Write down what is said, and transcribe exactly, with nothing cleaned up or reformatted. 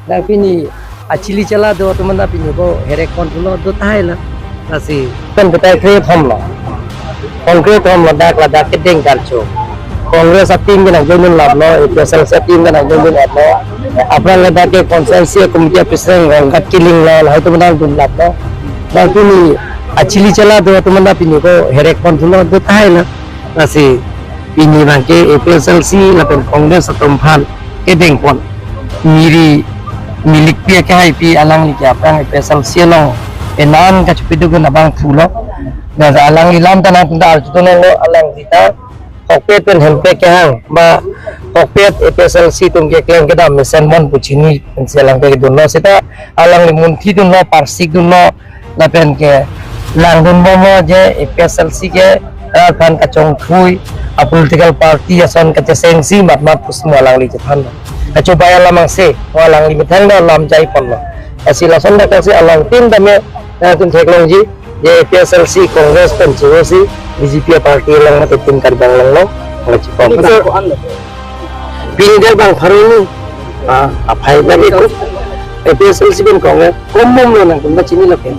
Dak pini achili chala do atum anta pini ko herek pon pulo do tahai la. Lasi pen betai kre thom lo. Kongkre thom lo dak ladak kedeng karcho. Congress a-team ke nangdun lap lo, A P H L C a-team ke nangdun lap lo. Aphrang ladak ke constituency committee president Rongkat Killing lo, lahai atum nangdun lap lo. Dak pini achili chala do atum anta pini ko herek pon pulo do tahai la. Lasi pini bangke A P H L C lapen Congress atum aphan kedeng pon. Miri milik pi ke hai pi alangli ke aphrang A P H L C along enan kachepiduk abang pulo. Dak alangli lam tanang tunda arjuton lo alangli ta hokpet pen hempet kehang ba hokpet A P H L C atum keklem kedam mesen mon pu chini pensi alangli kedun lo seta alangli munthi dun lo parsik dun lo lapen ke langdun bom lo je A P H L C ke rat aphan kachongthui a-political party ason kachesengsi matmat pusmo alangli chethan. Kachobai alam angse mo alangli methang do lam jai pon lo. Lasi lason dak si alangtum tame nangtum theklongji je A P H L C Congress pen chusi B J P party along mate tin karbang long lo. Lasi pon. Pini dak bang pharo ni. Ah, aphai dak ikut. A P H L C pen Congress komom lo nangtum ta chini lo ke.